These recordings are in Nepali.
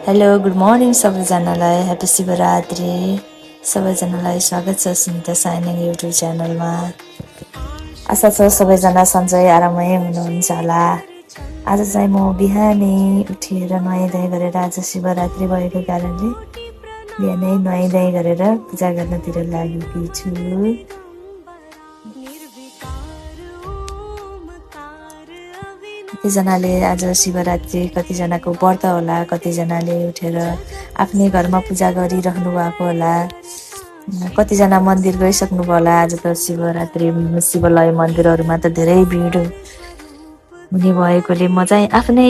हेलो गुड मर्निङ सबैजनालाई ह्याप्पी शिवरात्रि सबैजनालाई स्वागत छ सुनिता साइनिङ युट्युब च्यानलमा। आशा छ सबैजना सन्चै आरामै हुनुहुन्छ होला। आज चाहिँ म बिहानै उठेर नुहाइधुवाइ गरेर आज शिवरात्रि भएको कारणले बिहानै नुहाइधुवाइ गरेर पूजा गर्नतिर लागेकी छु। कतिजनाले आज शिवरात्रि कतिजनाको व्रत होला, कतिजनाले उठेर आफ्नै घरमा पूजा गरिराख्नु भएको होला, कतिजना मन्दिर गइसक्नु होला। आज त शिवरात्रि शिवालय मन्दिरहरूमा त धेरै भिड हुने भएकोले म चाहिँ आफ्नै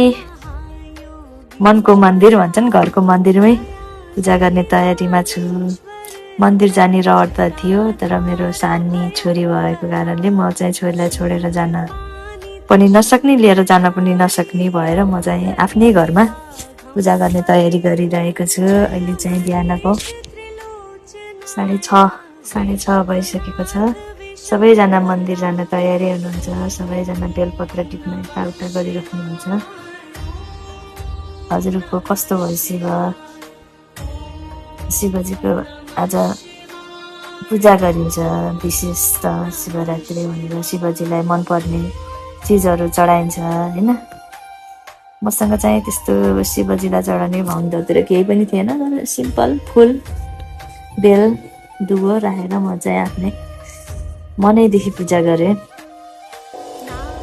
मनको मन्दिर भन्छन् घरको मन्दिरमै पूजा गर्ने तयारीमा छु। मन्दिर जाने रहर त थियो, तर मेरो सानी छोरी भएको कारणले म चाहिँ छोरीलाई छोडेर जान पनि नसक्ने, लिएर जान पनि नसक्ने भएर म चाहिँ आफ्नै घरमा पूजा गर्ने तयारी गरिरहेको छु। अहिले चाहिँ बिहानको 6:30 भइसकेको छ। सबैजना मन्दिर जान तयारी हुनुहुन्छ, सबैजना बेलपत्र टिप्न यताउता गरिराख्नुहुन्छ। हजुरको कस्तो भयो शिवजीको आज पूजा गरिन्छ। विशेष त शिवरात्रि भनेर शिवजीलाई मनपर्ने चिजहरू चढाइन्छ होइन। मसँग चाहिँ त्यस्तो शिवजीलाई चढाउने भाउतिर केही पनि थिएन, सिम्पल फुल बेल दुबो राखेर म चाहिँ आफ्नै मनैदेखि पूजा गरेँ।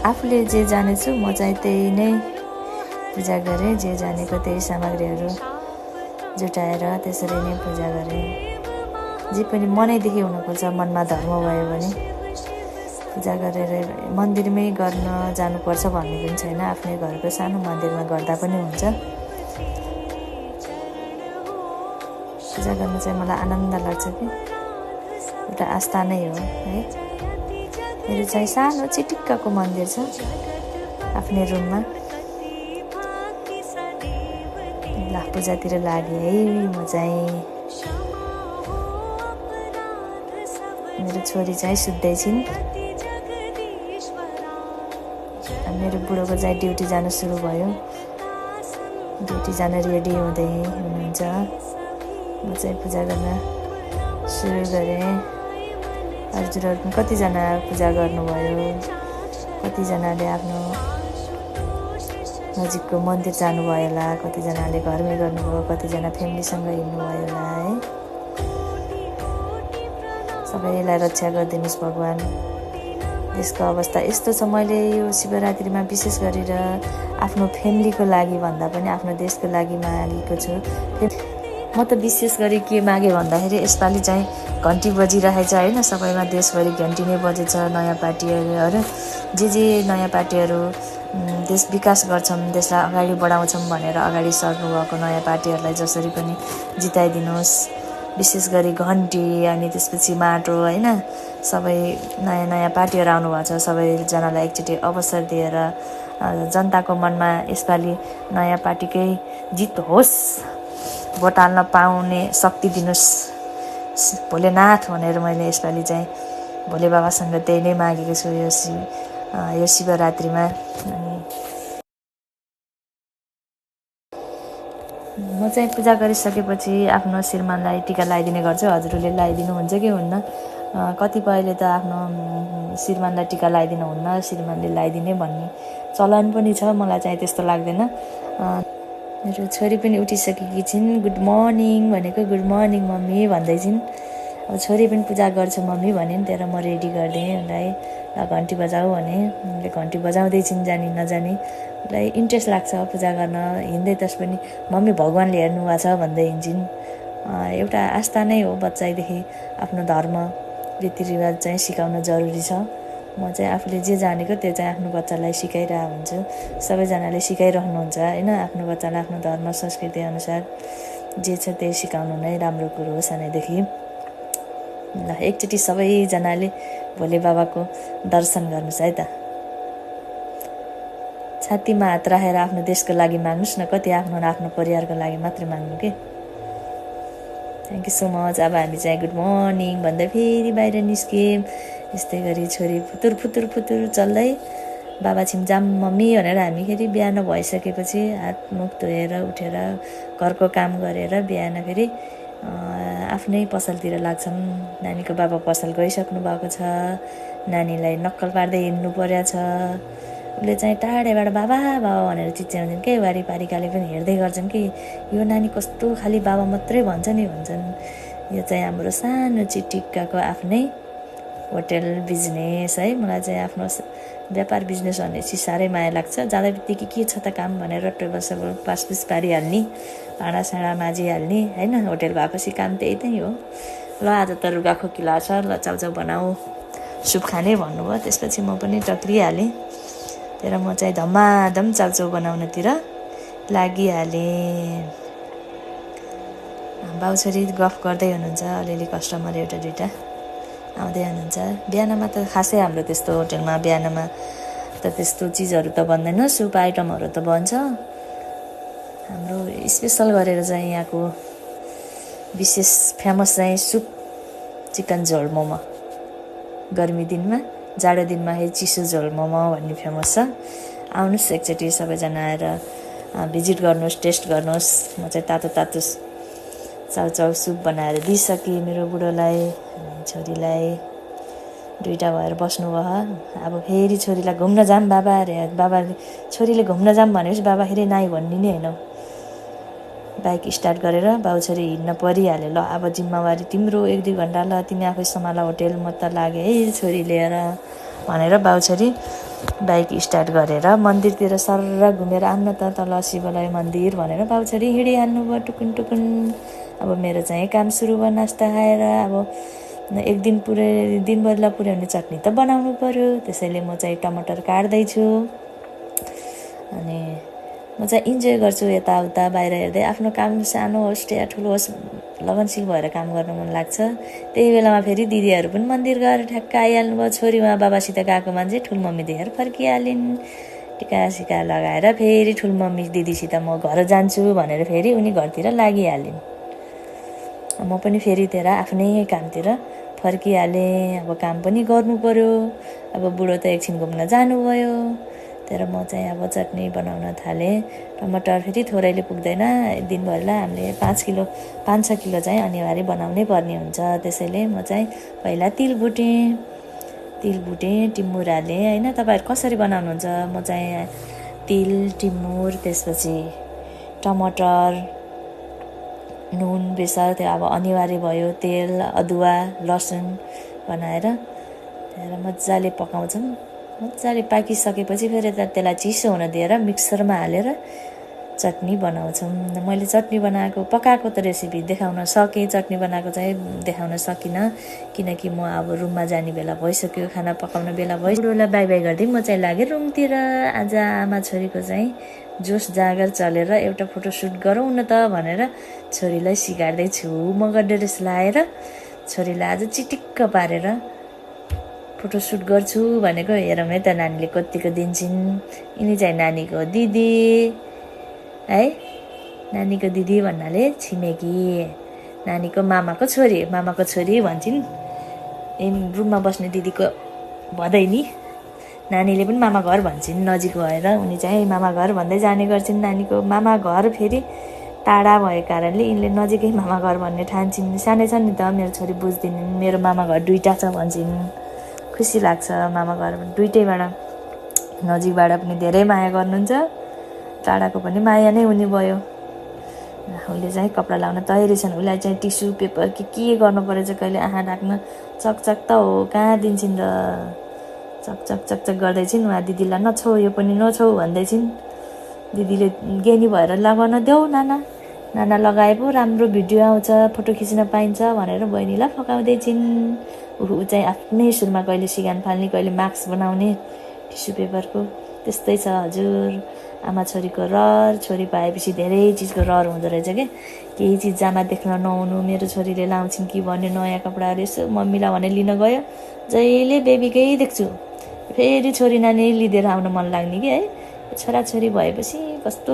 आफूले जे जानेछु म चाहिँ त्यही नै पूजा गरेँ, जे जानेको त्यही सामग्रीहरू जुटाएर त्यसरी नै पूजा गरेँ। जे पनि मनैदेखि हुनुपर्छ, मनमा धर्म भयो भने पूजा गरेर मन्दिरमै गर्न जानुपर्छ भन्ने पनि छैन, आफ्नै घरको सानो मन्दिरमा गर्दा पनि हुन्छ। पूजा गर्न चाहिँ मलाई आनन्द लाग्छ कि एउटा आस्था नै हो है। मेरो चाहिँ सानो चिटिक्कको मन्दिर छ आफ्नै रुममा। ल पूजातिर लागेँ है म चाहिँ। मेरो छोरी चाहिँ सुत्दैछिन्। मेरो बुढोको चाहिँ ड्युटी जान सुरु भयो, ड्युटी जान रेडी हुँदै हुनुहुन्छ। म चाहिँ पूजा गर्न सुरु गरेँ। हजुरहरू पनि कतिजना पूजा गर्नुभयो, कतिजनाले आफ्नो नजिकको मन्दिर जानुभयो होला, कतिजनाले घरमै गर्नुभयो, कतिजना फ्यामिलीसँग हिँड्नुभयो होला है। सबैलाई रक्षा गरिदिनुहोस् भगवान्। देशको अवस्था यस्तो छ, मैले यो शिवरात्रिमा विशेष गरेर आफ्नो फ्यामिलीको लागि भन्दा पनि आफ्नो देशको लागि मागेको छु। म त विशेष गरी के मागेँ भन्दाखेरि यसपालि चाहिँ घन्टी बजिरहेछ होइन, सबैमा देशभरि घन्टी नै बजेछ। नयाँ पार्टीहरू जे नयाँ पार्टीहरू देश विकास गर्छौँ, देशलाई अगाडि बढाउँछौँ भनेर अगाडि सर्नुभएको नयाँ पार्टीहरूलाई जसरी पनि जिताइदिनुहोस्। विशेष गरी घन्टी अनि त्यसपछि माटो होइन, सबै नयाँ पार्टीहरू आउनुभएको छ। सबैजनालाई एकचोटि अवसर दिएर जनताको मनमा यसपालि नयाँ पार्टीकै जित होस्, भोट हाल्न पाउने शक्ति दिनुहोस् भोलेनाथ भनेर मैले यसपालि चाहिँ भोले बाबासँग त्यही नै मागेको छु यो शिवरात्रिमा। अनि म चाहिँ पूजा गरिसकेपछि आफ्नो श्रीमानलाई टिका लगाइदिने गर्छु। हजुरहरूले लगाइदिनुहुन्छ कि हुन्न? कतिपयले त आफ्नो श्रीमानलाई टिका लगाइदिनुहुन्न, श्रीमानले लगाइदिने भन्ने चलन पनि छ। मलाई चाहिँ त्यस्तो लाग्दैन। मेरो छोरी पनि उठिसकेकी छिन्। गुड मर्निङ भनेको गुड मर्निङ मम्मी भन्दैछिन्। अब छोरी पनि पूजा गर्छु मम्मी भनिन्, तर म रेडी गरिदिएँ उसलाई। घन्टी बजाऊ भने उसले घन्टी बजाउँदैछिन्, जानी नजानी उसलाई इन्ट्रेस्ट लाग्छ पूजा गर्न। हिँड्दै तस पनि मम्मी भगवान्ले हेर्नु भएको छ भन्दै हिँड्छिन्। एउटा आस्था नै हो, बच्चादेखि आफ्नो धर्म रीतिरिवाज चाहिँ सिकाउन जरुरी छ। म चाहिँ आफूले जे जानेको त्यो चाहिँ आफ्नो बच्चालाई सिकाइरहेको हुन्छु। सबैजनाले सिकाइरहनुहुन्छ होइन, आफ्नो बच्चालाई आफ्नो धर्म संस्कृति अनुसार जे छ त्यही सिकाउनु नै राम्रो कुरो हो सानैदेखि। ल एकचोटि सबैजनाले भोले बाबाको दर्शन गर्नुहोस् है त। छातीमा हात राखेर आफ्नो देशको लागि माग्नुहोस् न, कति आफ्नो परिवारको लागि मात्रै माग्नु के। Thank you so much. अब हामी चाहिँ गुड मर्निङ भन्दै फेरि बाहिर निस्क्यौँ। यस्तै गरी छोरी फुतुर चल्दै बाबा छिम जाम मम्मी भनेर हामी फेरि बिहान भइसकेपछि हात मुख धोएर उठेर घरको काम गरेर बिहान फेरि आफ्नै पसलतिर लाग्छौँ। नानीको बाबा पसल गइसक्नु भएको छ, नानीलाई नक्कल पार्दै हिँड्नु परेको छ। उसले चाहिँ टाढैबाट बाबा बाबा भनेर चिच्याउँछन् के, वारिपारिकाले पनि हेर्दै गर्छन् कि यो नानी कस्तो खालि बाबा मात्रै भन्छ नि भन्छन्। यो चाहिँ हाम्रो सानो चिटिक्काको आफ्नै होटेल बिजनेस है। मलाई चाहिँ आफ्नो व्यापार बिजनेस भनेपछि साह्रै माया लाग्छ। जाँदा बित्तिकै के छ त काम भनेर टेबल सेबल पासपुस पारिहाल्ने, भाँडासाँडा माझिहाल्ने होइन। होटेल भएपछि काम त्यही हो। ल आज त रुगा खोकी लाग्छ, ल चाउचाउ बनाऊ, सुप खाने भन्नुभयो। त्यसपछि म पनि टक्रिहालेँ। तर म चाहिँ धमाधम चाउचाउ बनाउनतिर लागिहालेँ। बाउछोरी गफ गर्दै हुनुहुन्छ, अलिअलि कस्टमर एउटा दुइटा आउँदै हुनुहुन्छ। बिहानमा त खासै हाम्रो त्यस्तो होटेलमा बिहानमा त त्यस्तो चिजहरू त बन्दैन, सुप आइटमहरू त बन्छ। हाम्रो स्पेसल गरेर चाहिँ यहाँको विशेष फेमस चाहिँ सुप, चिकन झोल मोमो। गर्मी दिनमा, जाडो दिनमा चिसो झोल मोमो भन्ने फेमस छ। आउनुहोस् एकचोटि सबैजना आएर भिजिट गर्नुहोस्, टेस्ट गर्नुहोस्। म चाहिँ तातो तातो चाउचाउ सुप बनाएर दिइसकेँ मेरो बुढोलाई, छोरीलाई। दुइटा भएर बस्नुभयो। अब फेरि छोरीलाई घुम्न जाऊँ बाबा अरे। बाबाले छोरीले घुम्न जाऊँ भनेपछि बाबा फेरि नाइ भन्ने नै होइन। बाइक स्टार्ट गरेर बाउछोरी हिँड्न परिहाल्यो। ल अब जिम्मेवारी तिम्रो, 1-2 घन्टा ल तिमी आफै सम्हाल होटेल, म त लागेँ है छोरी लिएर भनेर बाउछोरी बाइक स्टार्ट गरेर मन्दिरतिर सर्र घुमेर आउन त तल शिवालय मन्दिर भनेर बाउछोरी हिँडिहाल्नु भयो टुकुन टुकुन। अब मेरो चाहिँ काम सुरु भयो नास्ता खाएर। अब एक दिन दिनभरिलाई पुर्याउने चटनी त बनाउनु पर्यो। त्यसैले म चाहिँ टमाटर काट्दैछु। अनि म चाहिँ इन्जोय गर्छु यताउता बाहिर हेर्दै। आफ्नो काम सानो होस् या ठुलो होस् लगनशील भएर काम गर्न मन लाग्छ। त्यही बेलामा फेरि दिदीहरू पनि मन्दिर गएर ठ्याक्क आइहाल्नु भयो। छोरी उहाँ बाबासित गएको मान्छे ठुलमम्मी देखेर फर्किहालिन्। टिका लगाएर फेरि ठुलमम्मी दिदीसित म घर जान्छु भनेर फेरि उनी घरतिर लागिहालिन्। म पनि फेरि तेर आफ्नै कामतिर फर्किहालेँ। अब काम पनि गर्नु पर्यो। अब बुढो त एकछिन घुम्न जानुभयो। तर म चाहिँ अब चटनी बनाउन थालेँ। टमाटर फेरि थोरैले पुग्दैन, दिनभरिलाई हामीले 5-6 किलो चाहिँ अनिवार्य बनाउनै पर्ने हुन्छ। त्यसैले म चाहिँ पहिला तिल भुटेँ, टिमुर हालेँ होइन। तपाईँहरू कसरी बनाउनुहुन्छ? म चाहिँ तिल, टिमुर, त्यसपछि टमाटर, नुन, बेसार त्यो अब अनिवार्य भयो। तेल, अदुवा, लसुन बनाएर त्यहाँबाट मजाले पकाउँछौँ। मजाले पाकिसकेपछि फेरि त्यसलाई चिसो हुन दिएर मिक्सरमा हालेर चटनी बनाउँछौँ। मैले चटनी पकाएको त रेसिपी देखाउन सकेँ, चटनी बनाएको चाहिँ देखाउन सकिनँ किनकि म अब रुममा जाने बेला भइसक्यो, खाना पकाउन बेला भइसक्यो। बुढोलाई बाई बाई गर्दै म चाहिँ लागेँ रुमतिर। आज आमा छोरीको चाहिँ जोस जागर चलेर एउटा फोटोसुट गरौँ न त भनेर छोरीलाई सिकार्दैछु। मगर ड्रेस लाएर छोरीलाई आज चिटिक्क पारेर फोटोसुट गर्छु भनेको। हेरौँ है त नानीले कतिको दिन्छन्। यिनी चाहिँ नानीको दिदी है, नानीको दिदी भन्नाले छिमेकी, नानीको मामाको छोरी भन्छन्। रुममा बस्ने दिदीको भदैनी नानीले पनि मामा घर भन्छन्। नजिक भएर उनी चाहिँ मामा घर भन्दै जाने गर्छन्। नानीको मामा घर फेरि टाढा भएको कारणले यिनले नजिकै मामा घर भन्ने ठान्छन्। सानै छन् नि त, मेरो छोरी बुझ्दिनन्। मेरो मामा घर 2टा छ भन्छन्। खुसी लाग्छ मामा घर दुइटैबाट, नजिकबाट पनि धेरै माया गर्नुहुन्छ, टाढाको पनि माया नै हुने भयो। उसले चाहिँ कपडा लाउन तयारी छन्। उसलाई चाहिँ टिस्यु पेपर के गर्नु परेछ कहिले आँखा ढाक्न चकचक त हो कहाँ दिन्छन् र चकचक गर्दैछिन्। उहाँ दिदीलाई नछौ यो पनि नछौ भन्दैछिन्। दिदीले गेनी भएर लगाउन देऊ नाना लगाए पो राम्रो भिडियो आउँछ, फोटो खिच्न पाइन्छ भनेर बहिनीलाई फकाउँदैछिन्। ऊ चाहिँ आफ्नै सुरमा कहिले सिगान फाल्ने, कहिले मास्क बनाउने टिस्यु पेपरको। त्यस्तै छ हजुर आमा छोरीको रहर। छोरी पाएपछि धेरै चिजको रहर हुँदो रहेछ क्या। केही चिज जामा देख्न नहुनु, मेरो छोरीले लाउँछिन् कि भन्ने नयाँ कपडाहरू यसो मम्मीलाई भने लिन गयो, जहिले बेबीकै देख्छु। फेरि छोरी नानी लिँदेर आउन मन लाग्ने कि है। छोराछोरी भएपछि कस्तो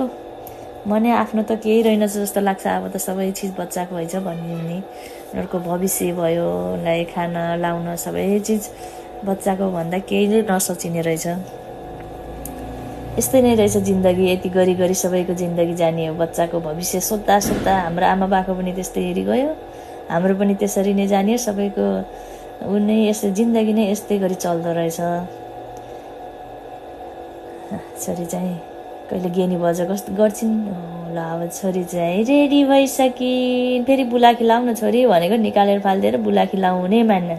मने आफ्नो त केही रहेनछ जस्तो लाग्छ। अब त सबै चिज बच्चाको भएछ भन्ने हुने, उनीहरूको भविष्य भयो, उनलाई खान लाउन सबै चिज बच्चाको भन्दा केही नसोचिने रहेछ। यस्तै नै रहेछ जिन्दगी, यति गरी सबैको जिन्दगी जाने हो। बच्चाको भविष्य सोच्दा सोच्दा हाम्रो आमा बाको पनि त्यस्तै हेरी गयो, हाम्रो पनि त्यसरी नै जाने हो। सबैको नै यस्तै जिन्दगी नै यस्तै गरी चल्दो रहेछ। छोरी चाहिँ कहिले गेनी बज कस्तो गर्छिन्। ल अब छोरी चाहिँ रेडी भइसकिन्। फेरि बुलाकी लाउन छोरी भनेको निकालेर फालिदिएर बुलाकी लाउनै मान्न।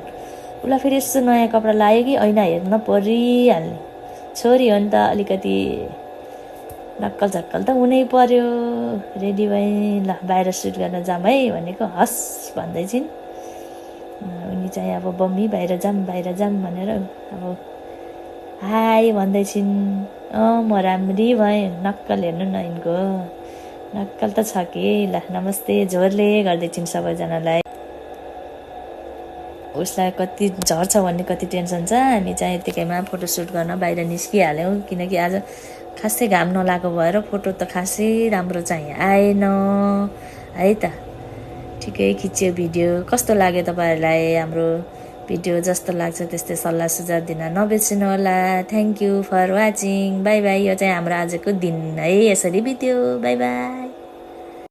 उसलाई फेरि यसो नयाँ कपडा लायो कि ऐना हेर्न परिहाल्ने। छोरी हो नि त, अलिकति नक्कल झक्कल त हुनै पर्यो। रेडी भएँ, ल बाहिर सुट गर्न जाऊँ है भनेको। हस् भन्दै छिन्। उनी चाहिँ अब बम्मी बाहिर जाऊँ भनेर अब हाई भन्दै छिन्। म राम्री भएँ, नक्कल हेर्नु न यिनको, नक्कल त छ कि। ल नमस्ते झोरले गर्दै छिन् सबैजनालाई। उसलाई कति झर्छ भन्ने कति टेन्सन छ। हामी चाहिँ यतिकैमा फोटोसुट गर्न बाहिर निस्किहाल्यौँ, किनकि आज खासै घाम नलागेको भएर फोटो त खासै राम्रो चाहिँ आएन है त। ठिकै खिच्यो भिडियो। कस्तो लाग्यो तपाईँहरूलाई हाम्रो भिडियो? जस्तो लाग्छ त्यस्तै सल्लाह सुझाव दिन नबिर्सिनु होला। Thank you for watching. Bye bye. यो चाहिँ हाम्रो आजको दिन है यसरी बित्यो। Bye by.